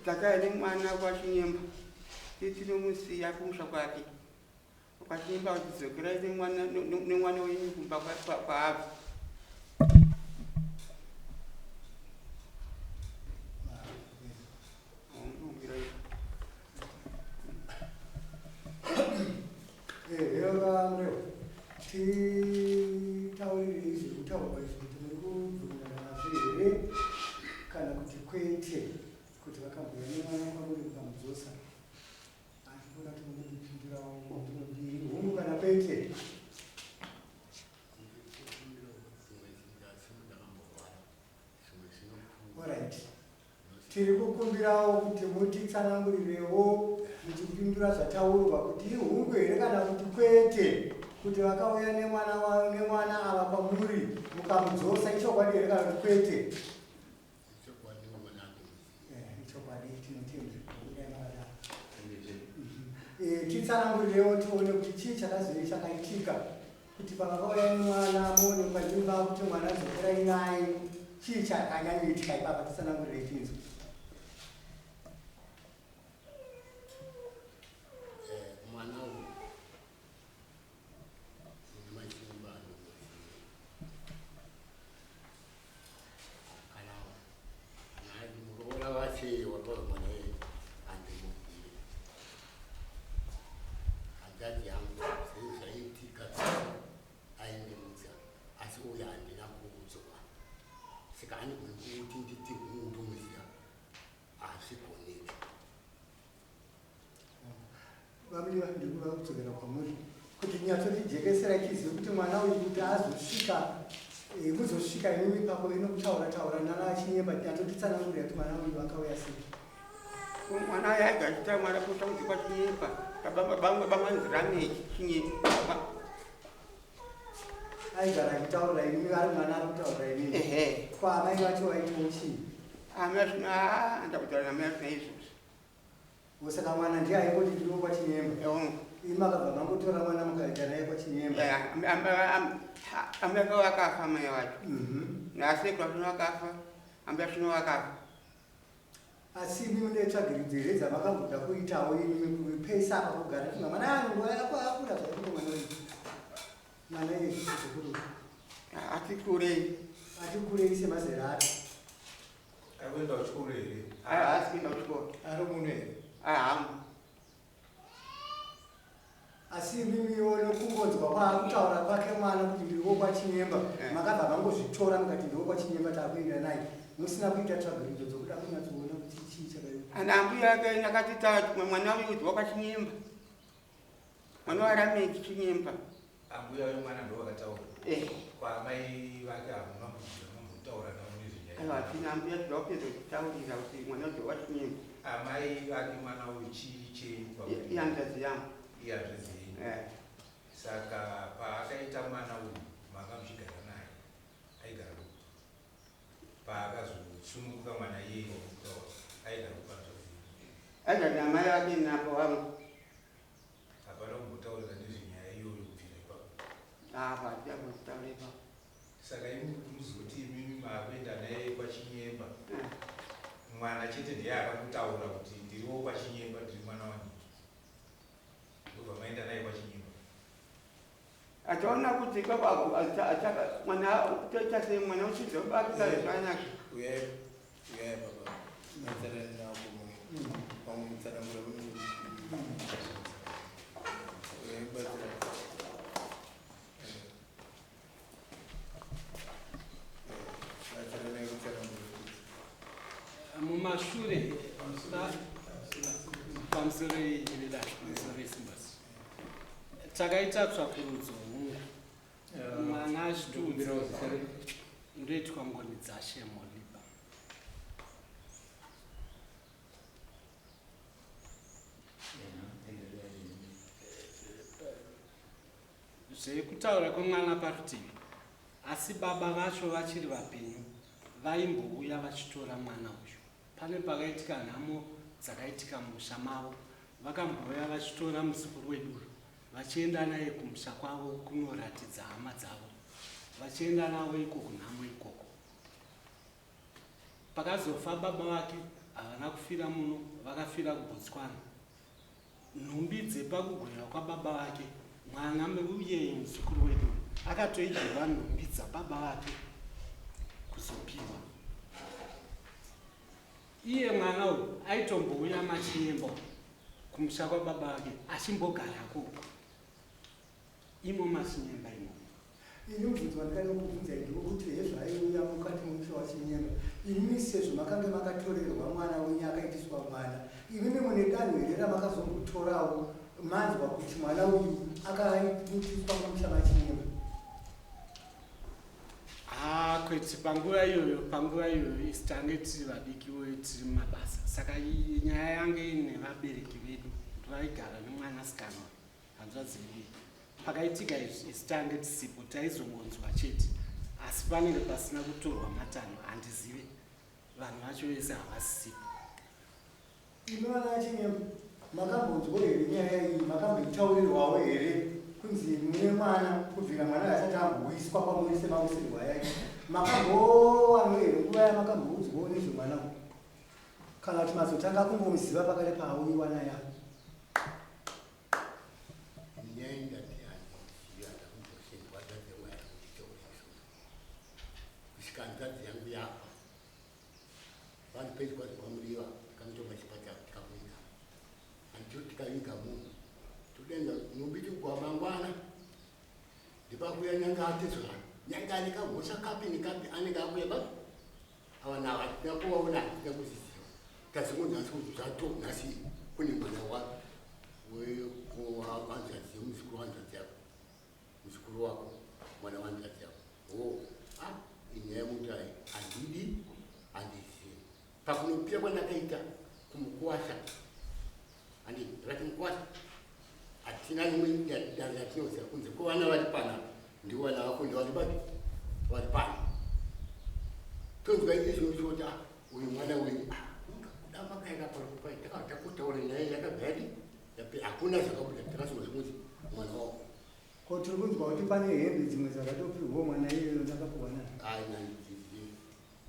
Takauya nemwana kwaChinyemba tinomusiya kumusha kwake. KwaChinyemba kuti dzokerai nemwana wenyu kumba kwaabva. Titaurirei zviri kutaurwa izvi kuti muri kubvumirana nazvo here kana kuti kwete kuti vakambouya nemwana kwamuri mukamudzosa asi kuona kuti munondipindurawo mhinduro mbiri hongu kana kwete. Alright. Tiri kukumbirawo kuti mutitsanangurirewo muchipindura zvataurwa kuti ihungu here kana kuti kwete kuti vakauya nemwana nemwana ava kwamuri mukamudzosa ichokwadi here kana kuti kwete. Ichokwadi tinotenda kudai makadaro. Titsanangurirewo tione kuti chii chakazove chakaitika kuti pavakauya nemwana moonekwa nyumba kuti mwana dzokerai naye chii chakanyanyoitika ipapa titsanangurireyi tinzwe. Mwana uyu nemachimba anomuziva kana muroora wache wataura mwana iye handimuzive hanzvadzi yangu sezvaiitika aindiudza asi uyo handina kuudzwa saka handigoni kuti nditi ndomuziva hazvigoneki. Vamwe ndikuda kudzokera kwamuri kuti nyatsotijekesera tizive kuti mwana uyu kuti azosvika eh, kuzosvika imimi pako inokutaura taura nana achinyemba nyatsotitsanangurira kuti mwana uyu akauya sei. Mwana uyu aiga achitaura mwana kuta kuti kwachinyepa baba nzirameki chinyepa Aigara achitaurira imimi ari mwana ari kutaurira imimi. Ehe. Kwa amai vacho vaitiwo chii? Amai vacho haa ndakutaura namai vacho naizvozvo. Saka mwana ndiye aingoti ndiriwo kwaChinyemba. Ewo. Imi makabva mangotora mwana mukaenda naye kwaChinyemba. Eh, amai vake vakafa amai vacho. Nasekuru vacho vakafa, ambuya vacho vakafa. Asi imi mune tsvagiridzo here dzamakamboda kuitawo imi pese apa kugara tinga mwana anongo akura zvakadini mwana uyu mwana iye zvikuru Ati kurei. Ati kurei semazera ake. Ari kuenda kuchikoro here? Haasi kuenda kuchikoro. Ari muno here? Haamo. Asi imimiwo nokungonzwa kwaakutaura kwake mwana kuti ndiri wokwaChinyemba, makabva mangozvitora mukati ndiri wokwaChinyemba takuenda naye musina kuita tsvagiridzo dzokuda kunyatsoona kuti chii chakaipa. Ana ambuya ake akati ta mwana uyu wokwaChinyemba. Mwana waRameki Chinyemba. Ambuya vemwana ndo vakataura. Eh. Kwaamai vake hamuna kumbotaura navo nezvenyaya. Aiwa hatina ambuya tinoda kupedza kutaurira kuti mwana uyu waChinyemba. Amai vake mwana uyu chii chenyu kwauri? Ihanzvadzi yangu. Ihanzvadzi yenyu. Eh. Saka paakaita mwana uyu manga muchigara naye aigara kupi? Paakazosununguka mwana iyeye wakutaura aigara kupi hanzvadzi yenyu? Aigara naamai vake napo vamwe. Hapana kumbotaurira nezvenyaya iyoyo kubvira ipapo. Apa hatina kumbotaura ipapo. Saka imi muzoti imimi maakuenda naye kwaChinyemba. Mwana chete ndiye akangotaura kuti ndiriwo kwaChinyemba ndiri mwana wani. Ndobva maenda naye kwaChinyemba. Achaona kuti ipapo mwana toita sei mwana uchidza ubatika zvakanaka. Uyai uyai baba. Batsirani navo mwe. Pamwe mutsanangura mune. Uyai batsirani. Batsiranai kutsanangura. Mumashure pamusoro ivedare pamusoro isimbasi. Takaita tsvakurudzo hungu mwana achitiudza ndoitwa ngoni dzashe moliba. Zvekutaura kwemwana parutivi asi baba vacho vachiri vapenyu vaimbouya vachitora mwana uyu. Pane pakaitika nhamo dzakaitika mumusha mavo Vakambouya vachitora muzukuru wedu uyu vachienda naye kumusha kwavo kunoratidza hama dzavo vachienda navo iko kunhamo ikoko. Pakazofa baba vake Havana kufira muno, vakafira kuBotswana. Nhumbi dzepakugweva kwababa vake, mwana uye muzukuru wedu akatoigirwa nhumbi dzababa vake kuzopiwa. Iye mwana uyu aitombouya machinyemba kumusha kwababa vake achimbogarako imo machinyemba imomo. Ini mubvunzo wandingade kukubvunzai ndewekuti hezvaaiuya mukati memusha waChinyemba, imimi sezvo makange makatorerwa mwana wenyu akaitiswa mwana, imimi mune danho here ramakazombotorawo manzwa kuti mwana uyu akaitiswa mumusha maChinyemba? Haa kwete panguva iyoyo, panguva iyoyo isu tange tiri vadiki uye tiri mumabasa saka nyaya yange ine vabereki vedu vaigara nemwanasikana uyu hanzvadzi yedu iyi. Pakaitika izvi isu tange tisipo taizongonzwa chete asi panenge pasina kutorwa matanho handizive vanhu vacho vese havasisipo. Imi vana vaChinyemba makambonzwawo here nyaya iyi makamboitaurirwawo here kunzi mune mwana kubvira mwana asati ambowiswa kwamuri semawisirwo ayaita makambowano here nguva yamakamboudzwawo nezvemwana uyu kana kuti mazotanga kungomuziva pakare paauyiwa naye apa? Nyaya ndati handizivi handakumbosendwa hanzvadzi yangu haina kunditaura izvozvo kusvika hanzvadzi yangu yafa vanhu pedyo kwazi kwamuriva tikamutora pachipatara tikamuviga handiti tikaviga munhu todenza nhumbi tikugwa mangwana ndipakuya nyange atezvara nyange ane kahosha kapi nekapi anenge akuya ba ava navo hatina kuvaona hatina kuziziva tazongonzi asi kuti zvato nhasi kune mwana wa wehanzvadzi yemuzukuru wanzvadzi yako muzukuru wako mwana wanzvadzi yako o a inyaya yemuti ai handidi handizivi pakunopira kwandakaita kumukuwasha handi ndakati mukuwasha hatina imwe dare yatinoziva kunze kwevana vari pana ndivo vana vako ndivari papi vari pano tonzwa izvo izvo kuti ah, uyu mwana wenyu ah, kuda makaenda pari takutaura nyaya yakabva yadi hakuna zvakabuda takazonzwa kuti mwana wako Ko tiri kunzwa kuti pane hembe dzimwe dzakatopihwa mwana iyeyo dzakapiwa nani? Hayi nandizivi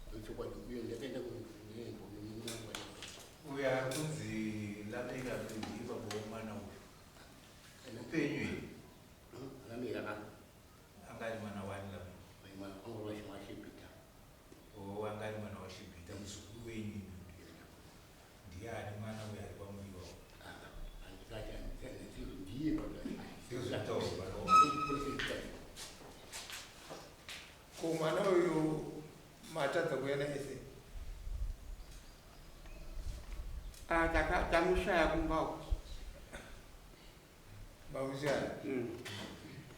ndochokwadi uye ndakaenda kunoendwa nemunhu Uyo ari kunzi Lameka ndiye baba wemwana uyu. Mupenyu here? Lameka ka Anga ari mwana wani Lameka? mwana wangu washibhita Oh, anga ari mwana waShibhita muzukuru wenyu imi. Ndiye ani mwana uyo ari kwaMuriwa uyu? handikati ndiye baba Ndozvataurwa. Ko mwana uyu matadza kuuya naye sei? Ah, tamushaya kumba uko. Mamushaya?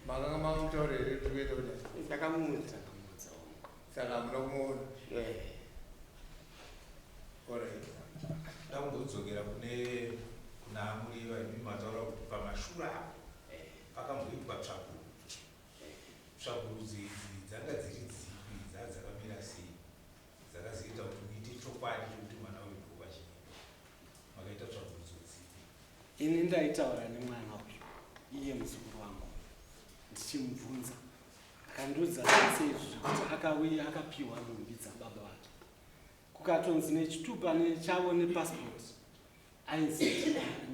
Makanga mamutaura here kuti kuenda kudai? Takamuudza. Takamuudza wangu. Saka hamuna kumuona? Eh. Alright. Ndakumbodzokera kune kuna Amuriva imi mataura kuti pamashure apo pakamboitwa tsvakurudzo. Tsvakurudzo idzi dzanga dziri dzipi dzaa dzakamira sei dzakazoita kuti muite chokwadi chokuti mwana uyu ndowaChinyemba? Makaita tsvakurudzo dzipi? Ini ndaitaura nemwana uyu iye muzukuru wangu ndichimubvunza akandiudza zvese izvi zvekuti akauya akapiwa nhumbi dzababa vake kukatonzi nechitupa chavo nepassport ainzi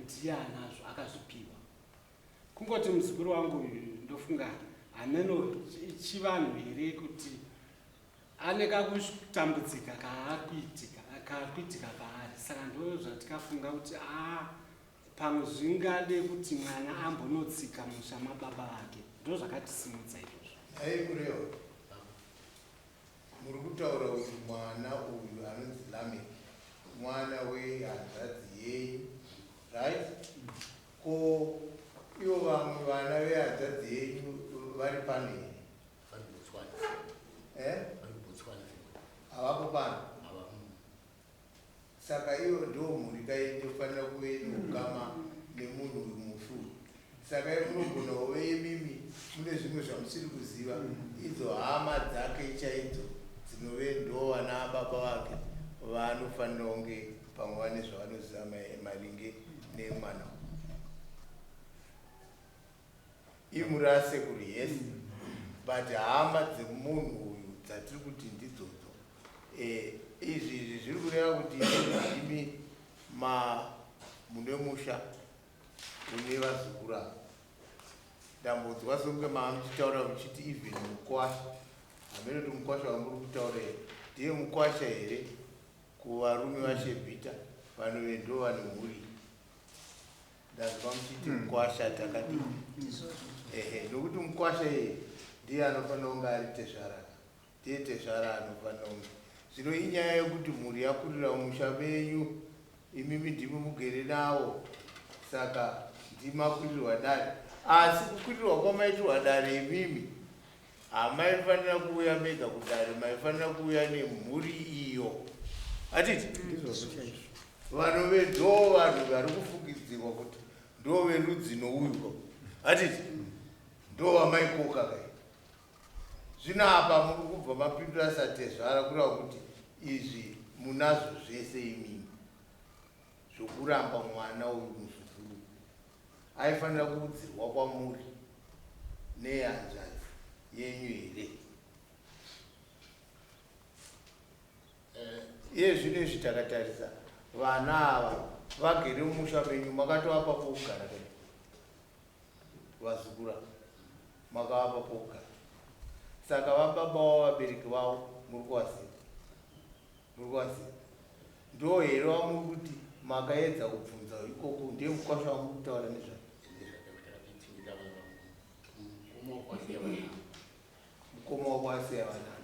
ndiye anazvo akazvipiwa. Kungoti muzukuru wangu uyu ndofunga hameno chivanhu here kuti ane kakutambudzika kaakuitika kaakuitika paari saka ndo zvatikafunga kuti a pamwe zvingade kuti mwana ambonotsika musha mababa vake ndo zvakatisimudza izvozvo. Nhai Murewa, muri kutaura kuti mwana uyu anonzi Lameck mwana wehanzvadzi yenyu right? Ko ivo vamwe vana vehanzvadzi yenyu vari pano here? Vari kuBotswana. Eh? Vari kuBotswana. Havapo pano? Havapo. Saka iyo ndiyo mhuri ka inofanira kuve neukama nemunhu uyu mufi uyu. Saka munogona kuve imimi mune zvimwe zvamusiri kuziva idzo hama dzake chaidzo dzinove ndo vana baba vake vanofanira kunge pamwe vane zvavanoziva maringe nemwana uyu. Imuri asekuru yes but hama dzemunhu uyu dzatiri kuti ndidzodzo eh, Izvi izvi zviri kureva kuti imimi ndimi ma mune musha une vazukuru ava. Ndambonzwa songe maamuchitaura muchiti even mukwasha hameno kuti mukwasha wamuri kutaura here ndiye mukwasha here kuvarume vaShebhita vanove ndo vane mhuri Ndanzwa muchiti mukwasha takadii? Ehe, nokuti mukwasha iye ndiye anofanira kunge ari tezvara. Ndiye tezvara anofanira kunge. Zvino inyaya yekuti mhuri yakurira mumusha menyu, imimi ndimi mugere nawo, saka ndimakurirwa dare. Asi kukwirirwa kwamaitirwa dare imimi, hamaifanira kuuya mega kudare, maifanira kuuya nemhuri iyo. Hatiti? Ndizvozvo chaizvo. Vanove ndo vanhu vari kufungidzirwa kuti ndo verudzi nouyu. Hatiti? Ndo vamaikoka kai. Zvino apa muri kubva mapindura satezvara kureva kuti izvi munazvo zvese imimi zvokuramba mwana uyu muzukuru aifanira kuudzirwa kwamuri nehanzvadzi yenyu here? Iye zvino izvi takatarisa vana ava vagere mumusha menyu makatovapa pokugara kai vazukura makavapa pokugara saka vababa vavo vabereki vavo muri kuvaziva muri kuvaziva ndo here vamuri kuti makaedza kubvunza ikoko ndiye mukwasha wamuri kutaura nezvake mukoma wako asiya vana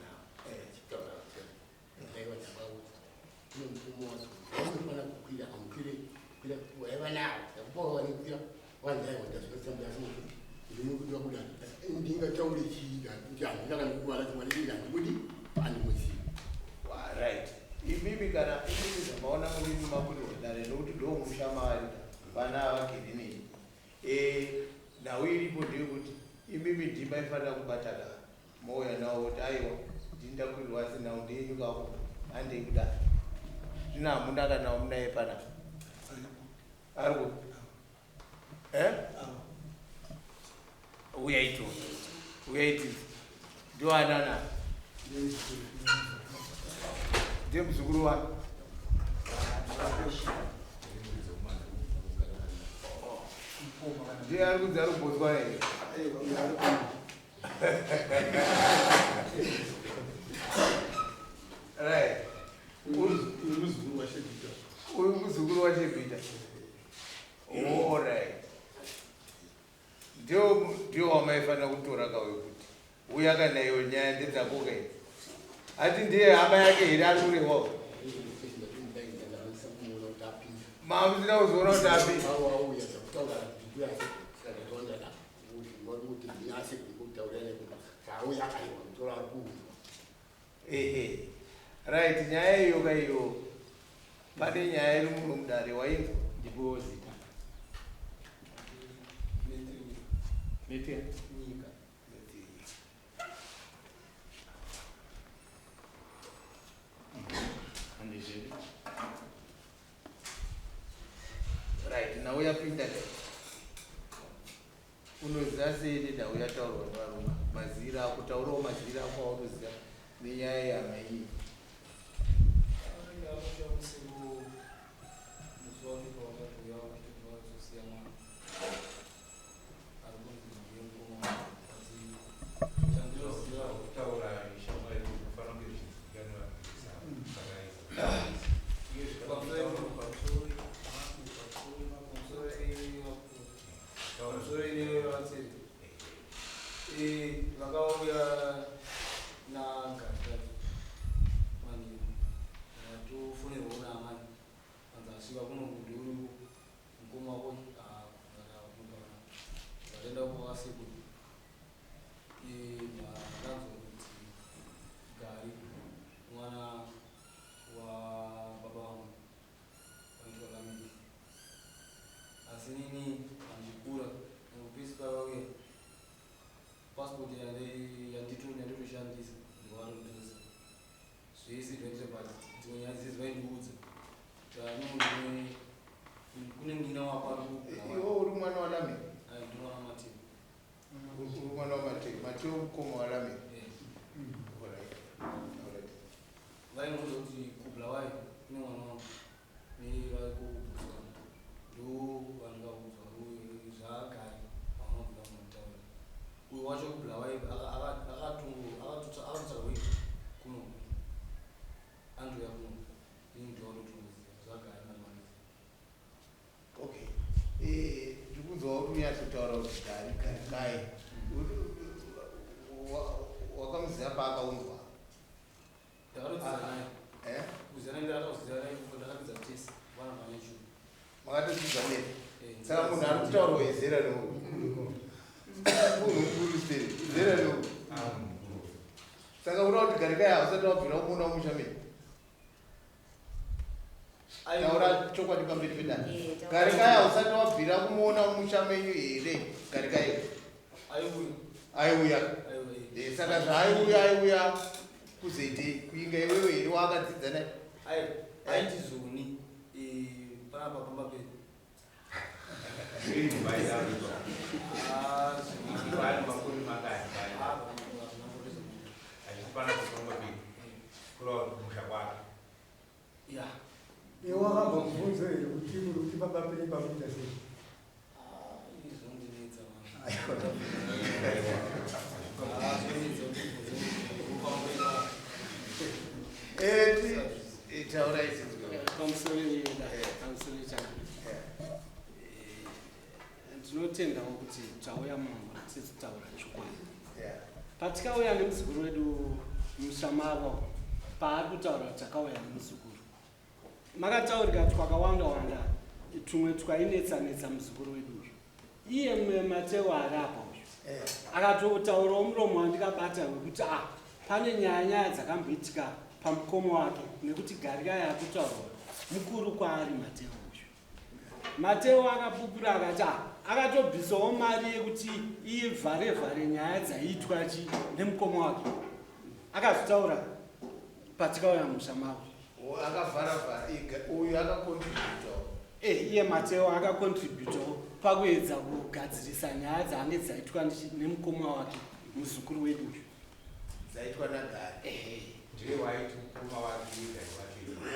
Right. Imimi kana imimi zvamaona murimi makurirwa dare nokuti ndomusha maari vana vagere nei Eh, nhau iripo ndeyekuti imimi ndimaifanira kubata ka mouya nawo kuti aiwa ndini ndakurirwa asi nhau ndeyenyu kako handei kudai zvino hamuna kana wamunaye panapa ari kupi eh? uyai tione uyai tizi ndiwanana ndiye muzukuru wani ndiye ari kunzi ari kubotswana here right uyu muzukuru wachebhita Alright. Ndio ndio wamaifanira kutora kauyo kuti uya kana iyo nyaya ndedzako ka idzi. Ati ndiye hama yake here ari kurehwa? Mamusina kuzoona kuti apinda. Ehe. Right, nyaya iyo ka iyo. Pane nyaya iri muno mudare wainzwa? Ndipo zita. Metia. Nyika. Handizvedi. Right, nhau yapinda kai. Unoziva sei nenhau yataurwa nevarume? Maziviro ako, taurawo maziviro ako aunoziva nenyaya yehama iyi. Pamusoro ine vatsiri vakauya nagata manheru ndatofonerwawo naamai anzi asvika kuno kuti uri mukoma wako vataenda kwasekuru ndakanzwa kuti gari mwana wababa vangu vanoitwa Lameki asi nini handikura nekupesi pavauya passport yanditoshandisa ndikavatotoresa zvese zvaitira but dzimwe nyaya dzese vaindiudza kune ngina wako ari Iwe uri mwana waLameki? Ndi mwana Mateo. Uri mwana waMateo. Mateo mukoma waLameki. Alright. Alright. Vaindiudza kuti Wacho kuBulawayo akatotsvaga wega kuno andouya kuno ini ndowandotomuziva zvagara namai. Okay, ndikunzwa kuti unyatsotaura kuti gari garikai wakamuziva paakaunzwa? Ndakatodzidza naye. Eh? Kuziva naye, ndakatoziva naye, ndakadzidza tese vana vanyachu. Makatodzidza mese? Saka munhu ari kutaurwa izera neuyu munhu mukuru sei, izera neuyu. Saka uda kuti Garikai hausati wabvira kumuona mumusha menyu? Taura chokwadi pamberi pedare. Garikai hausati wabvira kumuona mumusha menyu here, Garikai? Aiuya. Aiuya? Aiuya. Saka zvaaiuya, aiuya kuzoitei? Kuinga iwewe here waakadzidza naye? Aiti zoni panapa pamba pedu. Ane makore mangani? Achipana kupamba pedu, kureva kuti kumusha kwake. Ya. Iwe wakambomubvunzo here kuti muri kuti pamba penyu pakuita sei? Izvondinetsa. Aiwa. Zvonetsa kuti Taura isinzwe. Pamusoro yedare, pamusoro yechakadai, ndinotendawo kuti tauya mumbo tichitaura chokwadi. Patikauya nemuzukuru wedu musha mavo, paari kutaura kuti takauya nemuzukuru, makataurika twakawanda wanda tumwe twainetsa-netsa muzukuru wedu uyu. Iye Mateo ari apa uyu akatotaurawo muromo wandikabata wekuti a pane nyaya nyaya dzakamboitika pamukoma wake, nekuti Garikai akutaurwa mukuru kwaari Mateo uyu. Mateo akapupura akati a akatobvisawo mari yekuti ivhare vhare nyaya dzaiitwa chi nemukoma wake. Akazvitaura patikauya musha mavo. Akavharavhara uyu, akacontributawo? Iye Mateo akacontributawo pakuedza kugadzirisa nyaya dzaange dzaitwa nemukoma wake, muzukuru wedu uyu. Dzaitwa naGari? Ehe. Ndiye waiti mukoma wake, Gari wacho.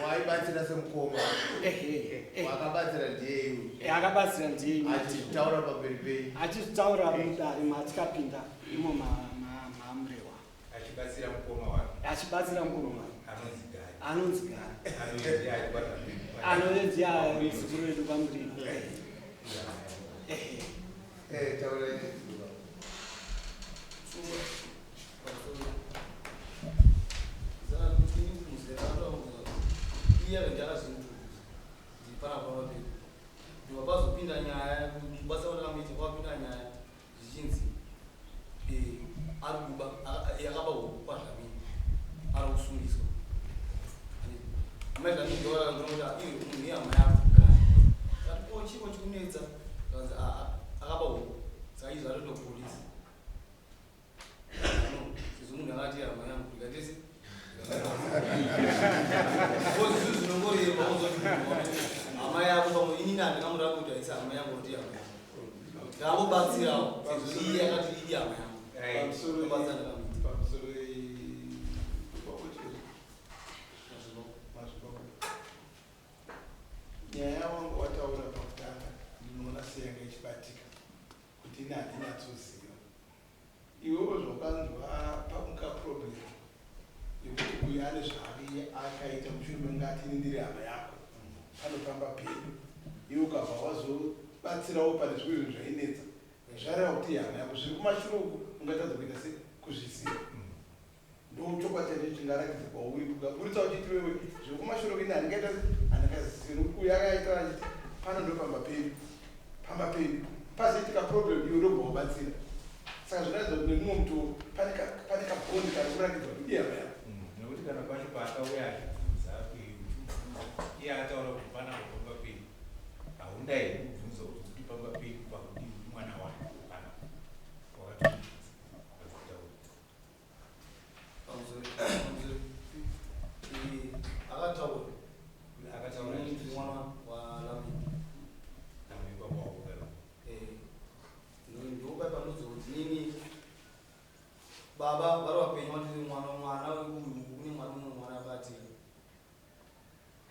Waibatsira semukoma? Ehe. Wakabatsira ndiye iyu? Akabatsira ndiye iyu. Achitaura pamberi pei? Achitaura mudare matikapinda imo maMurewa. Achibatsira mukoma wake. Achibatsira mukoma wake. Anonzi Gari. Anonzi Gari. Anonzi ari kwaZambique. Anonzi muzukuru wedu kwaMuriwa. Ehe. Taura isinzwe. So saka kuti muzera iye ndakazvimutukuza ndiri panapa pamba pedu, ndobva pazopinda nyaya mubasa wandakamuita, kwapinda nyaya zvichinzi ari kuba, akaba huku kwaDlamini, ari kusungiswa. Mai Dlamini ndovakangonokuti iyo munhu ihama yako kati ko chiko chikunetsa, kanzi akaba huku, saka izvo atoenda kupolisi. No, sezvo munhu akati hama yangu ndikatese zvinhu zvinongorema uzoti hama yako pamwe inini handingamuramba kuti aise hama yangu kuti hama yangu, ndakangobatsirawo sezvo iye akati idi hama yangu. Kubatsira ndakamuita. Pamusoro Mazvibako, nyaya wanga wataura pakutanga ndinoona seyanga ichibatika kuti ini handinyatsoziva iwewo zvakanzwa pamuka problem yekuti uyu ane zvaari akaita mushure mekunge ati ini ndiri hama yako panopamba pedu, iwe ukabva wazobatsirawo pane zvimwe zvinhu zvainetsa, zvareva kuti ihama yako. Zviri kumashure uku ungatadza kuita se kuzviziva. Ndochokwadi chacho chingarakidza kwauri kugaburitsa uchiti wewe zviri kumashure uku ini handingaita se handingazivi, nokuti uyu akaita achiti pano ndo pamba pedu, pamba pedu pazoitika problem, iwe ndobva wabatsira. Saka zvinoratidza kuti nemumwe mutoo pane kabond kari kurakidza kuti ihama yako. Nekuti kana pacho paakauya achibvunza, iye ataura kuti panapa pamba pedu, haundai kubvunza kuti kuti pamba pedu pakudii, kuti mwana wake panapa wakatobvunza akutaura. Pamusoro pamusoro, akataura. Akataura. Ndiri mwana waLamini. Lamini baba wako kana? Ndopai panozoti nini baba vari vapenyu vatiri mwana mwana uyu kune mwana umwe mwana akati,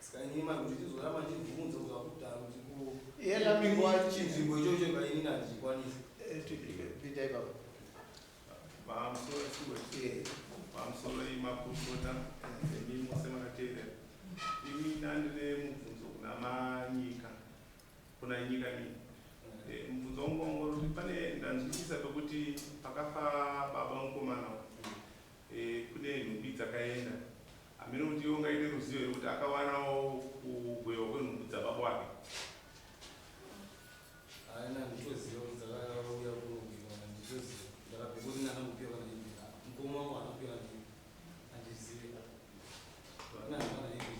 saka inini mai kuti ndizoramba ndichibvunza kubva kudhara kuti ko Iye Lamini chinzvimbo ichocho kainini handichikwanisi. Pita ipapo. Pamusoro makurukota nemi mose makateerera. Ini ndandine mubvunzo kuna Manyika, kuna Nyika mini. Mubvunzo wangu wanga uri kuti pane ndanzwisisa pekuti pakafa baba mukomana uyu, kune nhumbi dzakaenda. Hameno kuti iwe ungaite ruzivo here kuti akawanawo kugwewa kwenhumbi dzababa wake. Haina, nditoziva kuti dzakauya kunobiwa, nditoziva ndakabve kuti ndandambopiwa kana ipi, mukoma wangu anapiwa kana ipi, handizivi kana ipi.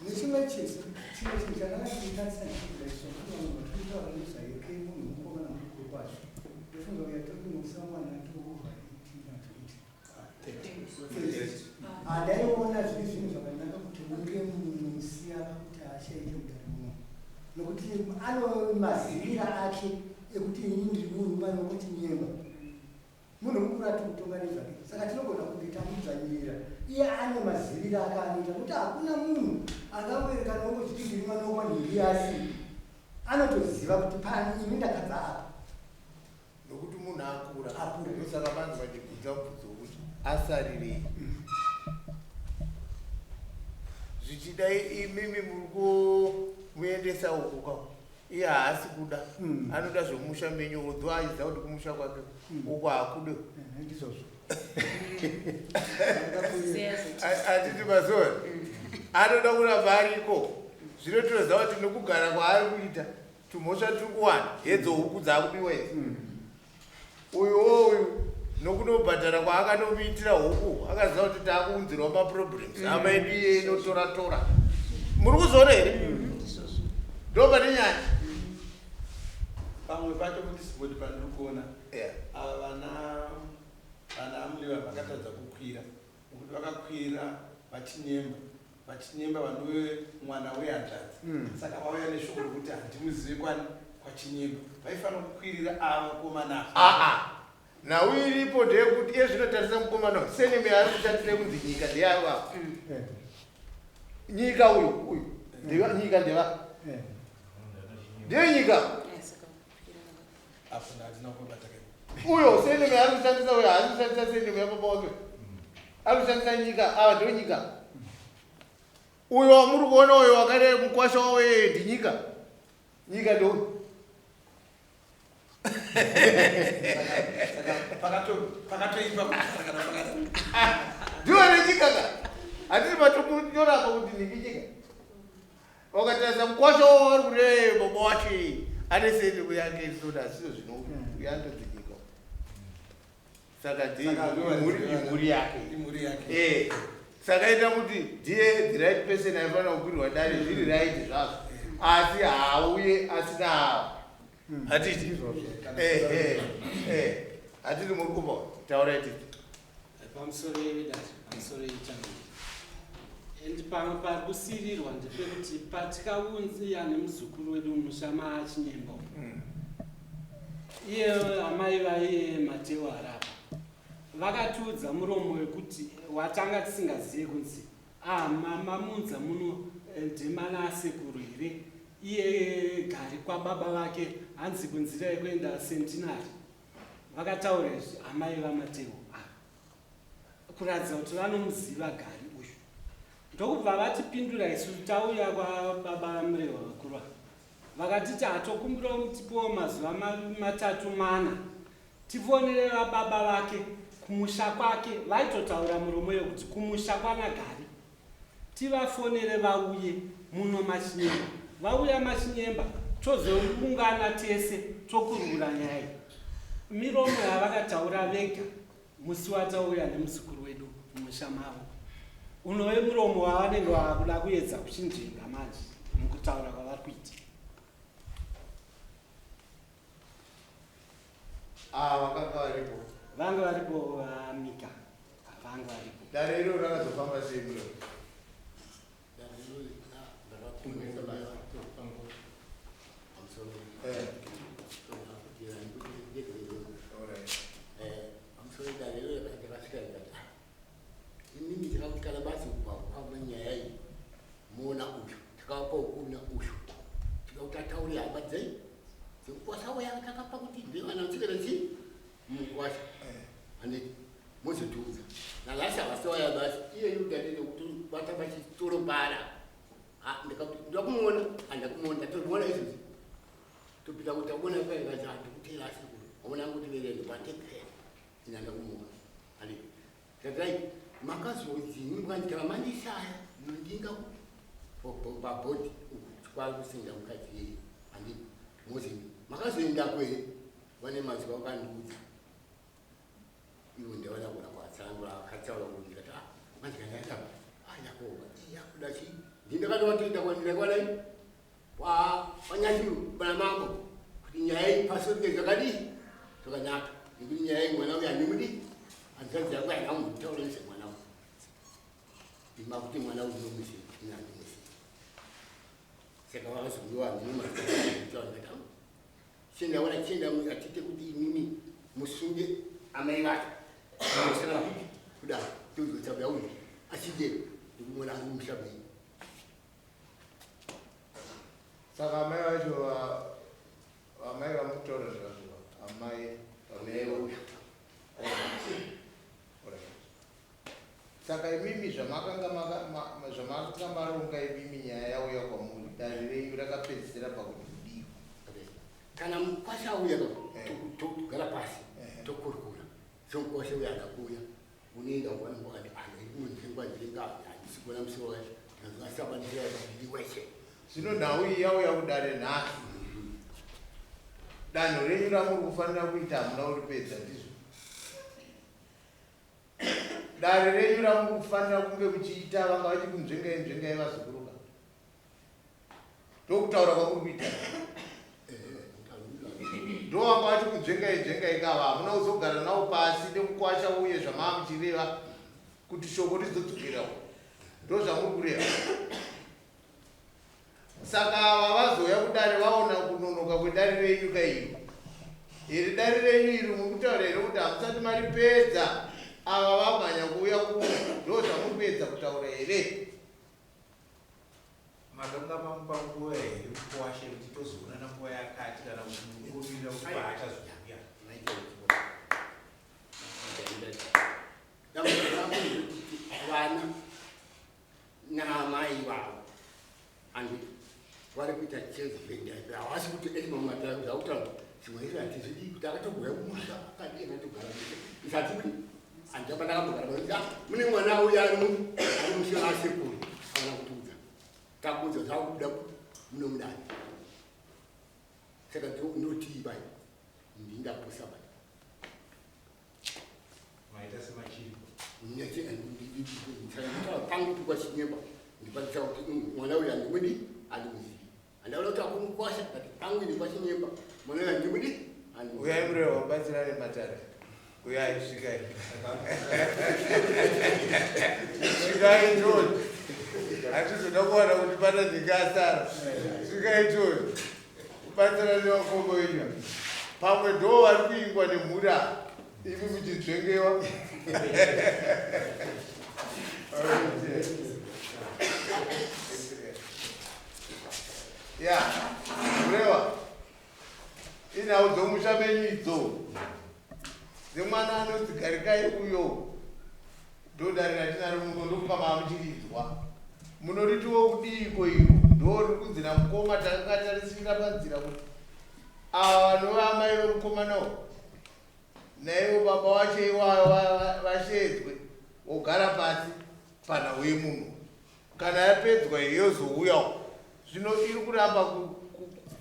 Nechimwe chinhu, chimwe chinhu chandanga ndichitarisa ndichigaiso kuti vanhu vatinotaura nezvayeke munhu mukomana mukuru kwazvo, ndofunga uya tokunokusa mwana toova 18 kana 20. Handaiona zviri zvinhu zvakanaka kuti munge musiya kuti ashaike mudare muno, nokuti ano mazivira ake ekuti ini ndiri munhu mwana wekuchinyemba, munhu mukuru ati kutonga nezvake, saka tinogona kunge tamudzvanyirira. Iye ane maziviro ake anoita, nokuti hakuna munhu angangoerekana ongozviti ndiri mwana wekwanhingi, asi anotoziva kuti pani ini ndakabva apa. Nokuti munhu akura. Akura. Ndosaka vanzi vachibvunza mubvunzo wekuti asarirei. Zvichida imimi muri kumuendesa uko kwa iye haasi kuda, anoda zvomusha menyu, odho achiziva kuti kumusha kwake uko hakude. Ndizvozvo. Hatiti mazuva anoda kuramba ariko. Zvino tinoziva kuti nokugara kwaari kuita tumhosva tiri kuwana hedzo huku dzaakubiwa idzi. Uyuwo uyu nokunobhadhara kwaakanomuitira huku, akaziva kuti taakuunzirwa maproblems, hama yedu iye inotora tora. Muri kuzoona here? Ndo pane nyaya. Pamwe pacho kuti sipoti pandiri kuona ava vana vana Amulewa vakatadza kukwira, nokuti vakakwira vachinyemba, vachinyemba vanove mwana wehanzvadzi. Saka vauya neshoko rekuti handimuzive kwani kwachinyemba, vaifanira kukwirira ava vakomana. Aa, nhau iripo ndeyekuti iye zvinotarisa mukomana uyu, surname yaari kushandisa kunzi Nyika ndeyavo ava. Nyika uyu uyu ndeva Nyika, ndeva ndiye Nyika. Apo handina kubata. Uyo surname yaari kushandisa uyo, haasi kushandisa surname yababa wake, ari kushandisa Nyika. Ava ndiyo Nyika. Uyo wamuri kuona uyo wakare mukwasha wavo yeye ndiNyika. Nyika ndouyu. Saka pakatoipa kana pakati. Ndiwo nenyika ka, hatiri matokunyorapa kuti nhingi Nyika. Wakatarisa mukwasha wavo vari kure baba wacho ane surname yake isoda asizo zvino yandodzi Nyika. Saka Saka ndiwo imhuri yake. Imhuri yake. Saka ita kuti ndiye the right person aifanira kukwirwa dare, zviri right zvazvo, asi haauye asina ava. Hatiti hatiti muri kupa taurai titi. Pamusoro yedare, pamusoro yechangamire, and pamwe pari kusirirwa ndepekuti patikaunziya nemuzukuru wedu mumusha maachinyemba, iye amai vaiye Mateo arapa vakatiudza muromo wekuti watanga tisingazive kunzi ah, mamunza muno ndemana asekuru here, iye gari kwababa vake hanzi kunzira yekuenda Centenary. Vakataura izvi amai vaMateo ava kuratidza kuti vanomuziva gari uyu. Ndokubva vatipindura isu tauya kwababa Murewa vakuru ava, vakatiti hatokumbirawo mutipiwo mazuva 3 4 tifonere vababa vake kumusha kwake. Vaitotaura muromo yekuti kumusha kwanagari, tivafonere vauye muno machinyemba. Vauya machinyemba, tozoungana tese tokurura nyaya iyi. Miromo yavakataura vega musi watauya nemuzukuru wedu mumusha mavo unove muromo wavanenge vakuda kuedza kuchinzvenga manje mukutaura kwavari kuita. Ava vakanga varipo? Vanga varipo, vamika vanga varipo. Dare iro rakazofamba sei muno? Dare iro ndakakumisa basa pamusoro. Pamusoro, dare iro ndakasvika ndikati, "Ah, inini takakuti kana basi kwamba nyaya iyi muona uyu takavapa ukuna uyu tikakuti ataure hama dzei dzemukwasha waya takapa kuti ndevana tsikana chi mukwasha." Handiti mozotiudza nanhasi havasi vauya basi iye yuda ndekuti bata pachitoro para. Ah, ndikati ndakumuona, handakumuona, ndatomuona izvozvi. Topinda kuti takuona kai vati handikutera asi kuri. Waona kuti verendo patekera. Ina ndakumuona. Handiti. Tatai makazodzini mukandi kana mandishaya munondinga pabhodhi kwakusenga mukadzi yeye. Handiti. Mozini makazoenda kwe vane mazwi vakandiudza. Ivo ndaona kuona kwatsanangura akataura kuti ndikati ah manje kana yaita ah yakoba yakuda chi ndindakatovatenda kwandira kwanai kwa kwanyachuru pana mambo kuti nyaya iyi pasorike zvakadii zvakanaka nekuti nyaya iyi mwana uyu handimudi hanzvadzi yangu haina kumbotaura nezvemwana uyu ima kuti mwana uyu unomuziva ini handimuzivi saka vakazouyiwa handinomaitaura ndikati ah chindaona chinda atite kuti imimi musunge amai vacho musana kuda tozotsabuya uyu achide ndikumuona ari mumusha menyu. Saka amai vacho amai vamukutaura zvazvo amai vamai. Saka imimi zvamakanga zvamakanga maronga imimi nyaya yauya kwamuri dare renyu rakapedzisira pakuti kudii? Kana mukwasha auya togara pasi tokurukura. Somukwasha uya akakuuya unoenda kuvanenge wakati anonzvengwa nzvenga handisi kuona musoro wacho ndikazvasabandira ndiri weshe. Zvino nhau iyi yauya kudare nhasi. Danho renyu ramuri kufanira kuita hamuna kuripedza ndizvo? Dare renyu ramuri kufanira kunge muchiita vanga vachikunzvengai nzvengai vazukuru ka. Ndokutaura kwamuri kuita. Ndovanga vachikunzvengai nzvengai kava hamuna kuzogara navo pasi nemukwasha uye zvamaa muchireva kuti shoko rizodzokerawo. Ndozvamuri kureva. Saka ava vazouya kudare vaona kunonoka kwedare renyu ka iro. Here dare renyu iri muri kutaura here kuti hamusati maripedza ava vamhanya kuuya kuno ndozvamuri kuedza kutaura here? Makanga mamupa nguva here mukuwasha yekuti tozoonana nguva yakati kana kuti muri kungomirira kuti paachazouya? Dambudziko rangu nderekuti vana naamai vavo handiti vari kuita chezvenda havasi kuti zvakutaura zvimwe izvi hatizvidi kuti akatogouya kumusha akadii akatogara isati kuti handaba ndakambogara ah, mune mwana uya ari musha asekuru avana kutiudza takuudza zvakubuda muno mudani saka ndotii bai ndindapusa bai Maita semachiri. Pangu tukwa chinyemba ndipatisa kuti mwana uyu handimudi handimuzivi. Handaona kuti akumukwasha but pangu ndikwa chinyemba mwana uyu handimudi handimuzivi. Uyai murehwa mubatsirane matare. Uyai svikai. Svikai George. Hatizoda kuwana kuti pana ndingasara. Svikai George. Kubatsirana nevakoma wenyu. Pamwe ndo vari kuingwa nemhuri ava. Imi muchidzvengewa. Ya, kurewa. Inhau dzomusha menyu idzo. Dzemwana anonzi Garikai uyo. Ndodare ratinaro muno ndokupa mamuchiridzwa. Munoritiwo kudiiko iro? Ndoriri kunzi namukoma takanga tarisira panzira kuti ava vanova amai vemukomana uyu naivo baba wacho iwayo vasheedzwe vogara pasi panhau yemunhu. Kana yapedzwa iyi yozouyawo. Zvino iri kuramba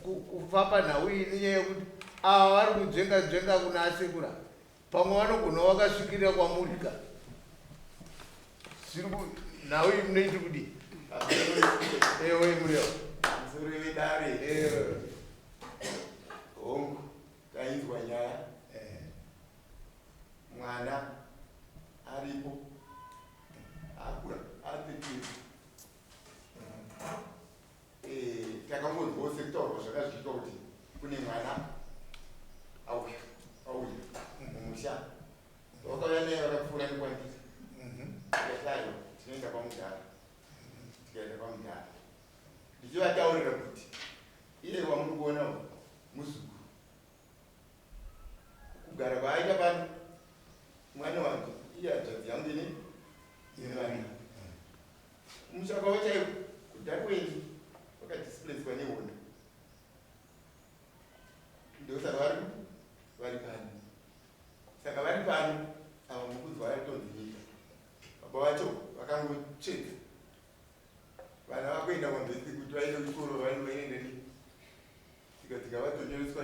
kufamba nhau iyi nenyaya yekuti ava vari kunzvenga nzvenga kuna asekuru ava. Pamwe vanogona vakasvikirira kwamuri ka. Zviri ku nhau iyi munoiti kudii? Ewe Muriwo. Musoro vedare. Ewe. Hongu, tainzwa nyaya. Mwana aripo. Akura, ari 30. Takangonzwawo sekutaurwa zvakazviitwa kuti kune mwana auya auya mumusha. Vakauya naye vakapfuura nekwandiri. Tikati aiwa, tinoenda kwamudhara. Tikaenda kwamudhara. Ndichivataurira kuti iye wamuri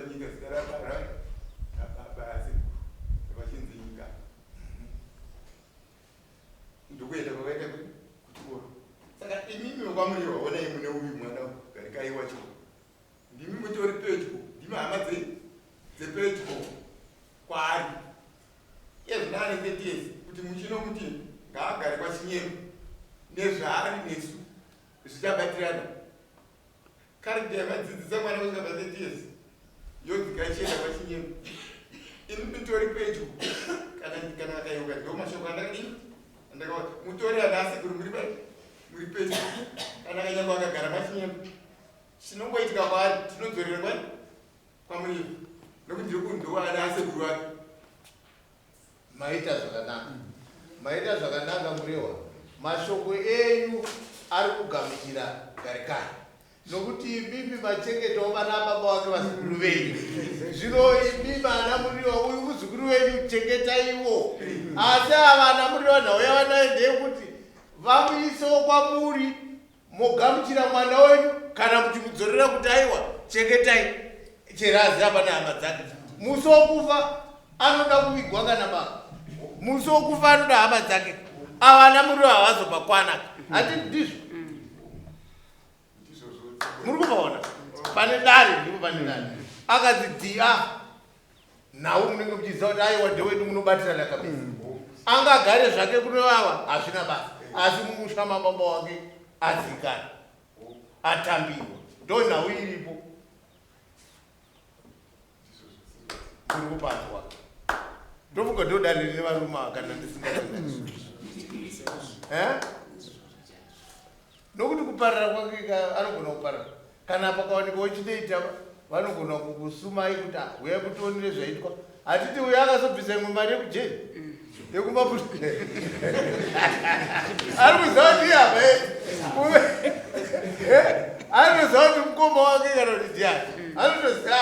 Nyika zita rababa asekuru vachinzi Nyika. Ndokuenda kwakaita kuchikoro. Saka imimi vekwaMuriwa, onai mune uyu mwana Garikai wacho, ndimi mutori pedyo, ndimi hama dzepedyo kwaari. Ezvino ane 30 years, kuti muchinomuti ngaagare kwaChinyemba nezvaari nesu zvichabatirana. Character yamadzidzisa mwana kusvika pa 30 years yodzika ichienda kwaChinyemba. Imi mutori pedyo, kana akayeuka, ndo mashoko andakadii andakaona. Mutori ana asekuru, muri pai muri pedyo. Kana akanyangwa akagara paChinyemba, chinongoitika kwaari tinodzorera kwani kwaMuriwa, nokuti ndiri kundowa ana asekuru ake. Maita zvakanaka, maita zvakanaka Murehwa. Mashoko enyu ari kugamuchira Garikai, nokuti imimi machengetawo vana baba wake, vazukuru venyu. Zvino imimi ana Muriwa, uyu muzukuru wenyu, chengetaiwo. Asi ava ana Muriwa, nhau yavanayo ndeyekuti vamuisewo kwamuri, mogamuchira mwana wenyu kana muchimudzorera kuti aiwa, chengetai cherazi hapana hama dzake. Musi wokufa anoda kuvigwa kana baba, musi wokufa anoda hama dzake. Ava ana Muriwa havazopakwana, hati ndizvo? Muri kuvaona pane dare, ndipo pane dare akadzi dhi nhau munenge muchiziva kuti aiwa, ndewedu, munobatirana kabisa. Angagare zvake kunovava, hazvina basa, asi mumusha mababa wake adzikana, atambiwa. Ndo nhau iripo. Muri kupanzwa? Ndofunga ndo dare rine varume ava, kana ndisingaii. Nokuti kuparira kwake anogona kuparira kana pakawanikwa chinoita, vanogona kukusumai kuti, "Ah, uyai kutionere zvaitwa." Hatiti uyo akazobvisa imwe mari yekujeri yekumapuri, ari kuziva kuti iyapa anotoziva kuti mukoma wake kana kuti ndiani, anotoziva.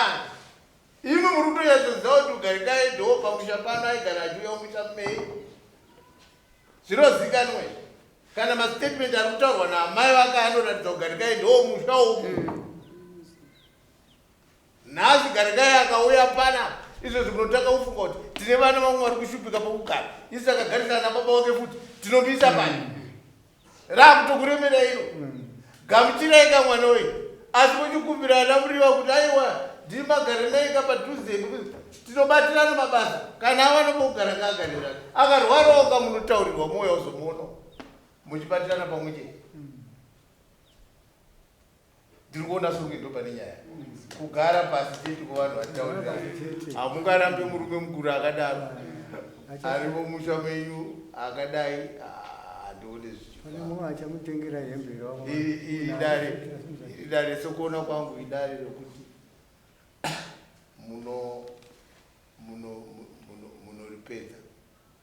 Imwe muri kutonyatsoziva kuti uGarikai ndo pamusha pano aigara achiuya mumusha mumei, zvinozikanwe. Kana mastatement ari kutaurwa naamai vake anoratidza kuGarikai ndo musha umu. Nhasi Garikai akauya pana izvozvi, kunotanga kufunga kuti tine vana vamwe vari kushupika pokugara, isi akagarisana nababa wake futi, tinomisa pani raakutokuremera iro. Gamuchirai kamwana uyu, asi muchikumbira ana Muriwa kuti aiwa, ndimagare naika padhuze, tinobatirana mabasa. Kana awana pokugara ngaagarira, akarwarawo kamunotaurirwa mwoyo uzomuona muchibatirana pamwe chete. Ndiri kuona songe ndo pane nyaya, kugara pasi chete kuvanhu vachitaurirana. Hamungarambe murume mukuru akadaro arimo musha menyu akadai, handione. Pane mumwe achamutengera hembe. Iri dare, sekuona kwangu, idare rokuti muno muno muno munoripedza.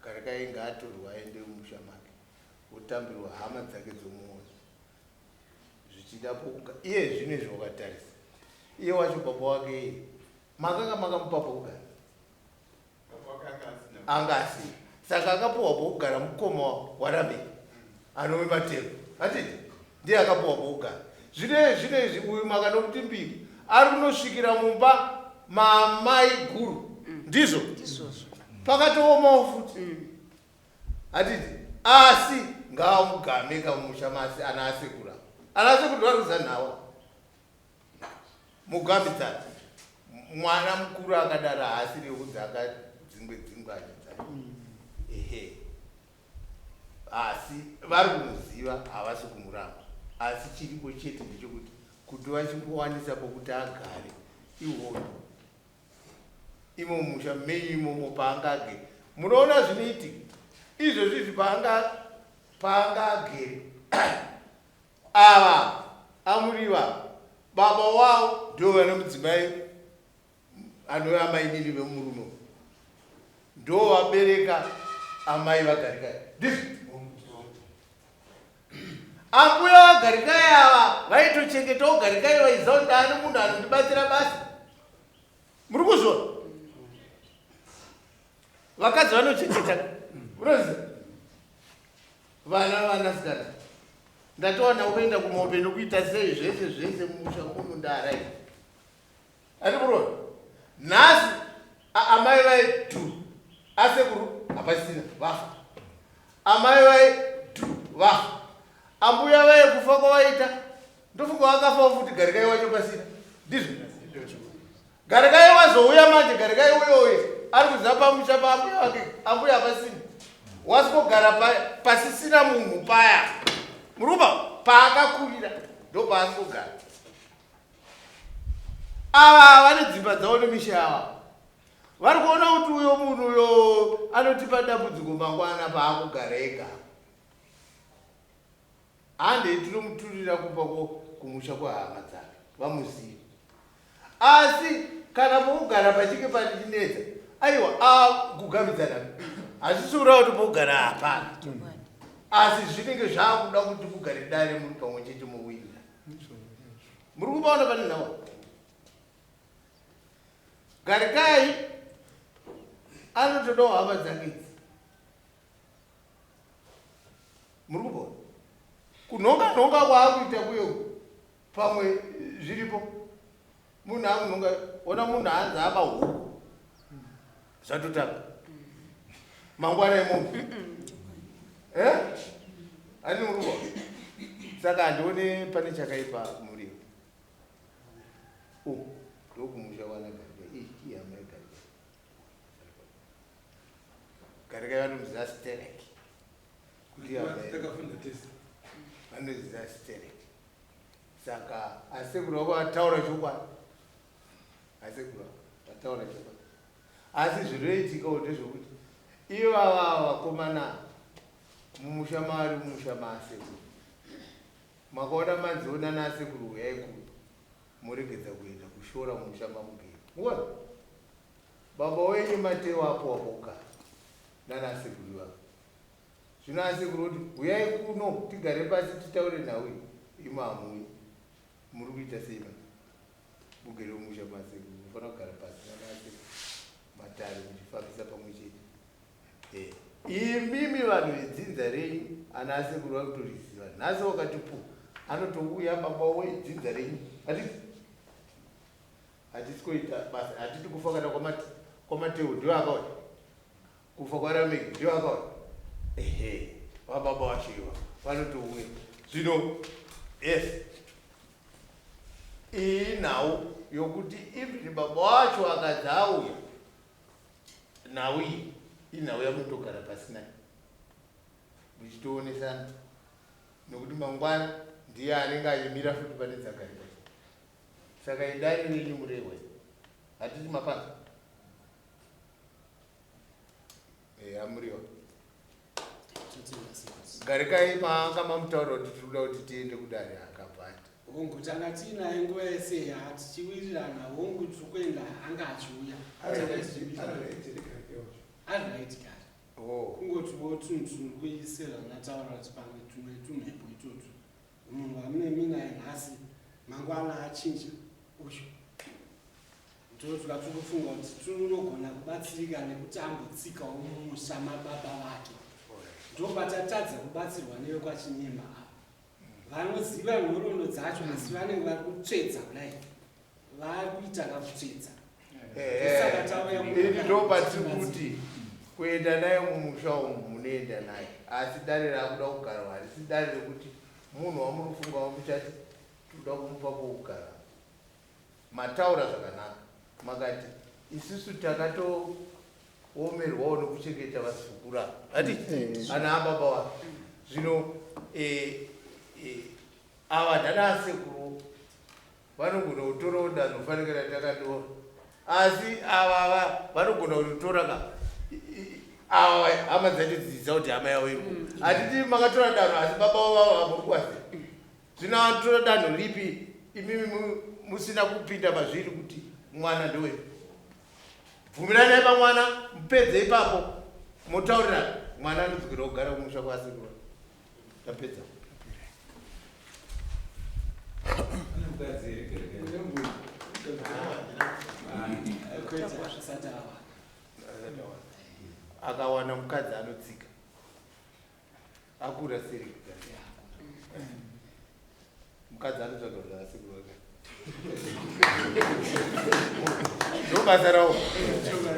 Garikai ngaatorwa aende mumusha make, otambirwa, hama dzake dzomuona zvichida pokuga. Iye zvino izvi wakatarisa iye wacho baba wake iye makanga makamupa pokugara, anga asina. Saka akapuhwa pokugara mukoma waRameki anove Mateko, hatiti ndiye akapuhwa pokugara. Zvino zvino izvi uyu makanokuti mbiri ari kunosvikira mumba mamai guru, ndizvo pakatoomawo futi, hatiti? Asi ngaamugame kamusha masi ana asekura, ana asekuru vari kuzanhawa mugamidzana. Mwana mukuru akadaro haasiri yekudzi akadzingwe dzingwe achidzai, ehe. Asi vari kumuziva, havasi kumuramba. Asi chiripo chete ndechekuti kuti vachingowanisa pokuti agare ihondo imo musha menyu imomo paangagere. Munoona zvinoitika izvozvi izvi, paangagere ava amuriva baba wavo ndo vane mudzimai anove amainini vemurume, ndo vabereka amai vaGarikai. Ndizvo ambuya vaGarikai ava vaitochengetawo Garikai, vaiziva kuti ndaani munhu anondibatsira basa. Muri kuzviona, vakadzi vanochengeta, unoziva vana vanasikana. Ndatowana kuenda kumombe nokuita sei, zvese zvese mumusha muno ndarai. Ati muroona Amai vai dhu asekuru hapasisina vafa. Amai vai dhu vafa. Ambuya vaye kufa kwavaita ndofunga vakafawo futi Garikai wacho pasina. Ndizvo. Garikai wazouya manje Garikai uyoyo ari kuziva pamusha paambuya vake ambuya hapasina. Wasikogara pasisina munhu paya. Muruba paakakurira ndopaasingogara. Ava vane dzimba dzavo nemisha yavo. Vari kuona kuti uyo munhu uyo anotipa dambudziko mangwana paakugara ega. Handei tinomuturira kumba kumusha kwehama dzake vamuzive. Asi kana pokugara pachinge pachinetsa, aiwa kugamidzana hazvisi kureva kuti pokugara hapana. Asi zvinenge zvakuda kuti mugare dare muri pamwe chete mowirira. Muri kupaona pane nhau? Garikai anotodawo hama dzake idzi. Muri kupaona? Kunhonga nhonga kwaakuita kuyo pamwe zviripo. Munhu akunhonga, ona munhu anzi aba huku. Zvatotanga. Mangwana emombe. Eh? Ani muri kupaona? Saka handione pane chakaipa muriwo. Oh, ndokumusha kwana Garikai. Ih, ihama yeGarikai. Garikai vanomuziva sterek. Kuti ihama ye- Takafunda tese. Vanoziva sterek. Saka asekuru vako vataura chokwadi. Asekuru vako vataura chokwadi. Asi zvinoitikawo ndezvokuti ivava vakomana mumusha mavari mumusha maasekuru. Makaona manzi nana asekuru huyai kuno moregedza kuenda kushora mumusha mamugere. Muona? Baba wenyu Mateo apo wapokugara nana asekuru ivava. Zvino asekuru oti huyai kuno tigare pasi titaure nhau iyi. Imi hamuuyi. Muri kuita sei manje? Mugere mumusha masekuru munofanira kugara pasi nana asekuru matare muchifambisa pamwe chete. Imimi vanhu vedzinza renyu ana asekuru vari kutoriziva nhasi wakati pu anotouya baba wedzinza renyu hatiti hatisi kuita basa hatiti kufa kana kwamateo ndiwo akauya kufa kwarameki ndiwo akauya ehe vababa vacho iva vanotouya zvino yes iyi nhau yokuti even baba wacho akadzi auya Nhau iyi inhau yamunotogara pasi nayo muchitoonesana nokuti mangwana ndiye anenge achimira futi pane dzagarika. Saka idare renyu murehwa hatiti mapanza eya muriwa garikai maanga mamutaura kuti tiri kuda kuti tiende kudare akabva ati Hongu tanga tiinaye nguva yese yaa tichiwirirana hongu tiri kuenda anga achiuya ari right kare oh. Kungotiwo tunhu turi kuisira ndataura kuti pamwe tumwe tumhepo itotu munhu wamune minaye nhasi mangwana achinja uyu ndotwa tiri kufunga kuti tinogona kubatsirika nekuti ambotsikawo mumusha mababa vake ndopatatadza kubatsirwa nevekwachinyemba ava Vanoziva nhoroondo dzacho asi vanenge vari kutsvedza kudai. Vari kuita kakutsvedza. Saka tauya Ini ndopatiri kuti kuenda naye mumusha umu munoenda naye asi dare raakuda kugarwa harisi dare rekuti munhu wamuri kufunga wamuchati tikuda kumupa pokugara. Mataura zvakanaka makati isusu takatoomerwawo nokuchengeta vazukuru ava ati ana ababa wake zvino eh, eh, ava ndana asekuru vanogona kutorawo danho fanika ratakadora asi ava vanogona kutotora ka ava hama dzacho dzidzidza kuti hama yavo iri hatiti makatora danho asi baba vavo vamuri kuvaziva Zvino anotora danho ripi imimi musina kupinda mazviri kuti mwana ndewenyu? Bvumiranai pamwana mupedze ipapo motaurirana mwana anodzokera kugara kumusha kwasekuru. Tapedza. Akawana mukadzi anotsika. Akura seri mukadzi anotsvaga kuti asekuru vake ndobasa rawo.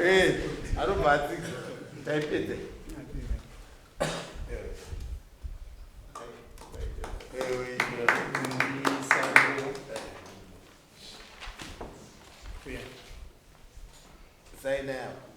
Eh, anobva atsika. Taipedza. Saina yako.